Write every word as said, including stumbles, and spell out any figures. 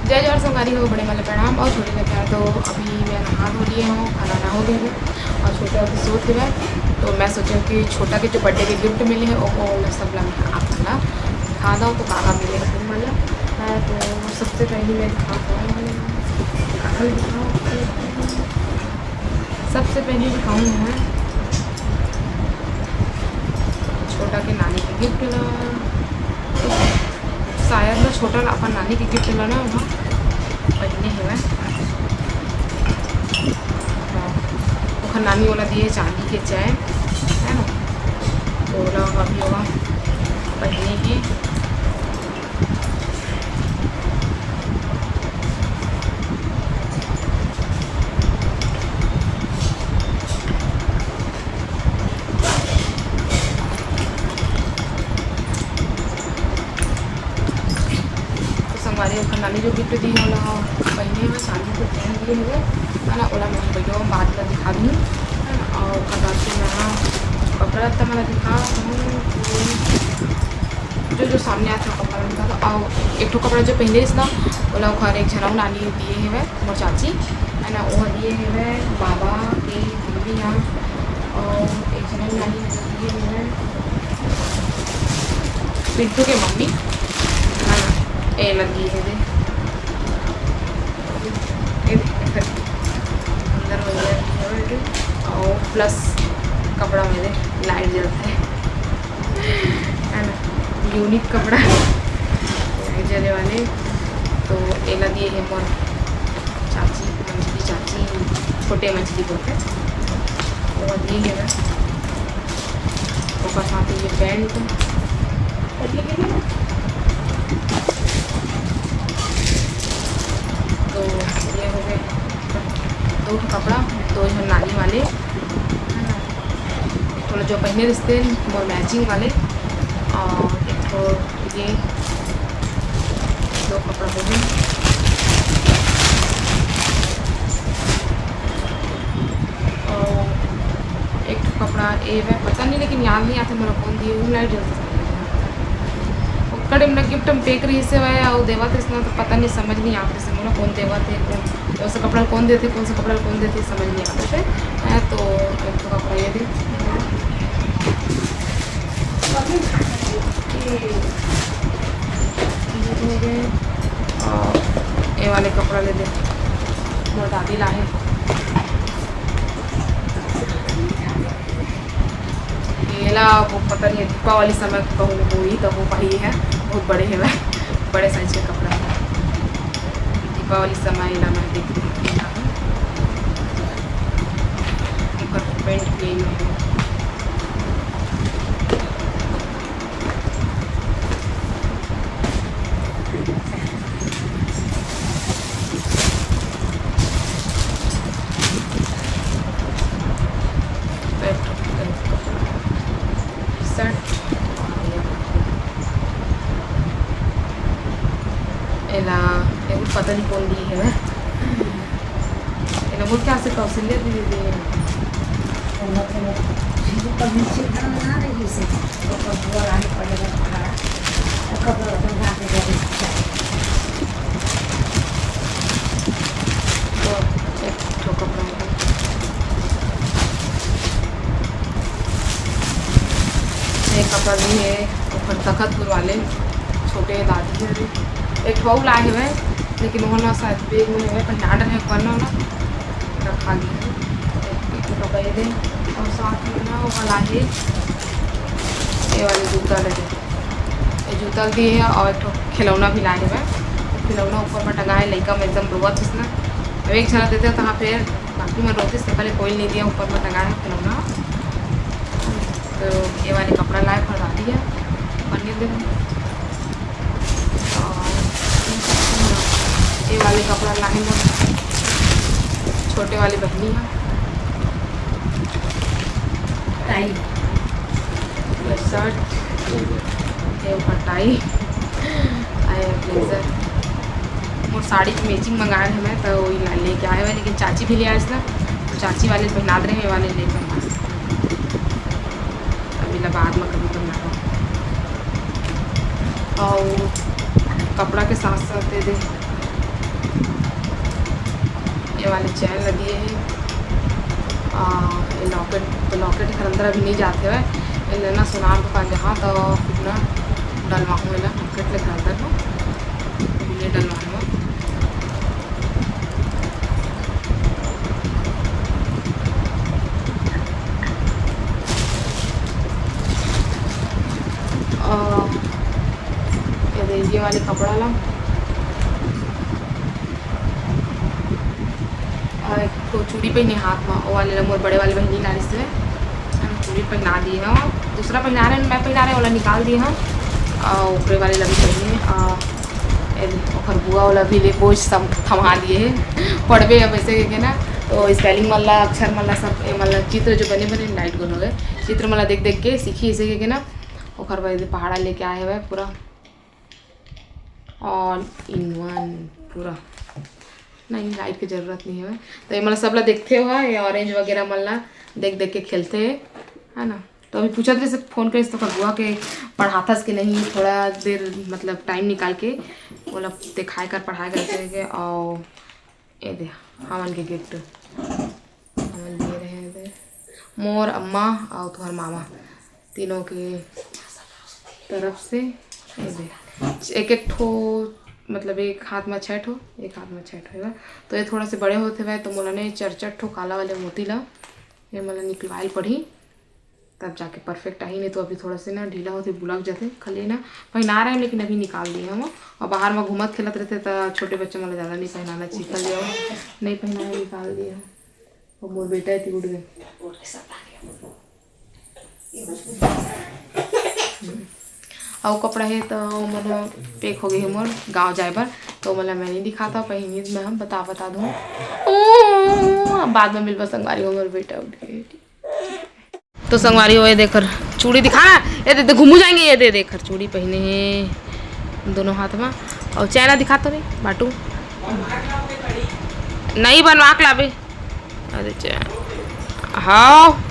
जय जोहार संगवारी हो, बड़े मन ला प्रणाम और छोटे ला प्यार। तो अभी मैं नहा धो लिए हूँ, खाना वाना हो गया है और छोटा अभी सोत हवय। तो मैं सोचे हूँ कि छोटा के जो birthday के gift मिले हे, ओको ला सब ला मैं आप मन ला दिखा दो, तो का का मिले हे तुम मन ला। हाँ, तो सबसे पहले मैं दिखाता हूँ, सबसे पहले दिखाऊँ मैं छोटा के नानी के gift ला। शायद ना छोटा ला अपन नानी के gift ला ना ओहा पहिने हवय। हाँ, ओखर नानी ओला दिए चांदी के चैन, है ना? तो ओला अभी ओला पहिने हे। तो संगवारी, ओखर नानी जो gift दी हे, ओला पहिने हवय, चांदी के चैन दिए हवय, है ना? ओला मैं video में बाद में दिखा दूँगी, है ना? और ओकर बाद फिर मैं कपड़ा लत्ता मन ला दिखा दूँ। जो, जो सामने आथे, कपड़ा लत्ता दिखा दो। और एक ठो कपड़ा जो पहिने रहिस ना, ओला ओखर एक झन अउ नानी दिए हवय, मोर चाची, है ना? ओह दिए हवय बाबा के मम्मी ह, और एक झन अउ नानी दिए हवय पिंटू के मम्मी, है ना? ए लगी है दे। ए देख, अंदर वगैरह भी है दे। और plus कपड़ा में दे, light जलता है, है ना? Unique कपड़ा, light जले वाले। तो एला दिए है मोर चाची, मंझली चाची, छोटे मंझली बोलते, वो दिए है ना। ओकर साथ ये pant, तो ये हो गए दो ठो कपड़ा, दो झन नानी वाले, है ना? एक ठो जो पहिने रहिस तेन मोर matching वाले, और एक ठो ये दो कपड़ा हो गए। और एक ठो कपड़ा ए वै, पता नहीं, लेकिन याद नहीं आते मोला कौन दिए, वो light जल्दी से। ओकर time ला gift में pack रहिस हे वै, अउ देवत रहिस ना, तो पता नहीं, समझ नहीं आते से मोला कौन देवत है, कौन, कौन सा कपड़ा कौन देते, कौन सा कपड़ा कौन देते, समझ नहीं आते थे। हैं, तो एक ठो कपड़ा ये दे। और ये वाले कपड़ा ले दे, मोर दादी ला है। एला वो पता नहीं, दीपावली समय कहूँ होही, तो वो वही है, बहुत बड़े है वह, बड़े size के कपड़ा है। दीपावली समय एला मैं देख, ओकर pant plain है। Shirt। एला, एगो पता नहीं कौन दी है। एला बोल के आसे कौशल्या दीदी दे। ओला तो ऊपर नीचे बना रही से, ऊपर बुआ लाने पड़ेगा, ओकर बाद अपन रात में जाके तो एक ठो कपड़ा है। ये कपड़ा भी है, ऊपर तखतपुर वाले छोटे दादी है। एक ठो अउ लाए हुए, लेकिन वो ना शायद bag में है, पर नाडर है, पर ना, ना रखा गया है। एक ठो कपड़ा ये दे, और साथ में ना वो वाला है, ये वाले जूता लगे। ये जूता भी है और एक ठो खिलौना भी लाए हुए। खिलौना ऊपर में टंगा है, लइका में एकदम रोवत हिस ना। अब एक झन देते तो हाँ, फिर बाकी में रोतिस तो पहले कोई नहीं दिया, ऊपर में टंगा है खिलौना। तो ये वाले कपड़ा लाए, फरदाती है, पन्नी दे। और ये वाले कपड़ा लाए मोर छोटे वाली बहनी है। टाई। ये shirt, ये ऊपर टाई, आए blazer। मोर साड़ी के matching मंगाए रहे मैं, तो वही ला-, लेके आए हुए, लेकिन चाची भी ले आए ना, तो चाची वाले पहना दे रहे, ये वाले लेके आए। अभी ला बाद में कभी पहना। और कपड़ा के साथ साथ दे दे वाले चैन ला दिए हे। आ, ये लॉकेट, तो लॉकेट एकर अंदर अभी नहीं जाते हुए, ये लेना सोनार दुकान जहाँ तो फिर ना डलवाहूँ, ये ला लॉकेट लेकर अंदर हो, ये डलवाहूँ। आ, ये दे, ये वाले कपड़ा ला। और एक ठो चूड़ी पहिने हाथ में, वो वाले ला मोर बड़े वाले बहिनी लानिस हे, हम चूड़ी पहना दिए हैं। दूसरा पहना रहे, मैं पहना रहे, वाला निकाल दिए हम। और ऊपरे वाले ला भी पहिने, आ, ए दे, ओकर बुआ वाला भी ले बोझ सम-, थमा दिए है। पढ़बे अब ऐसे के ना, तो स्पेलिंग मन ला, अक्षर मन ला, सब ए मन ला, चित्र जो बने बने लाइट गुल हो गए, चित्र मन ला देख देख के सीखी ऐसे के ना। ओकर बाद पहाड़ा लेके आए हुए पूरा ऑल इन वन पूरा। नहीं, लाइट की जरूरत नहीं है। तो ये मतलब सब ला देखते हुआ, ये ऑरेंज वगैरह मन ला देख देख के खेलते हैं, है ना। तो अभी पूछत रहे से फोन करे तो बुआ के पढ़ाथस कि नहीं, थोड़ा देर मतलब टाइम निकाल के वो ला दिखाए कर पढ़ाए करके। और ये दे हमन के गिफ्ट, हमन लिए रहे दे मोर अम्मा और तुहर मामा तीनों के तरफ से। ये दे एक एक ठो, मतलब एक हाथ में छः ठो, एक हाथ में छः ठो है। तो ये थोड़ा से बड़े होते हुए तो मोला ने चार चार ठो काला वाले मोती ला ये मोला निकलवाइल पड़ी, तब जाके परफेक्ट आही, नहीं तो अभी थोड़ा से ना ढीला होते, बुलक जाते। खाली ना पहना रहे हैं, लेकिन अभी निकाल दिए हम। और बाहर में घूमत खेलत रहते तो छोटे बच्चे मन ला ज़्यादा नहीं पहनाना चाहिए, खाली और नहीं पहनाना, निकाल दिए हम। और मोर बेटा है उठ गए। अउ कपड़ा है तो मन पैक हो गए है मोर गाँव जाए बर, तो मतलब मैं नहीं दिखाता, पहनी मैं हम बता बता दूँ। ओ, अब बाद में मिलबा संगवारी हो, मोर बेटा उठ गए। तो संगवारी हो, ये देख चूड़ी दिखा, ये दे, दे घूमू जाएंगे, ये दे देख चूड़ी पहने हैं दोनों हाथ में। और चैना दिखा तो नहीं बाटू, नहीं बनवा के लाबे। अरे चैन, हाँ,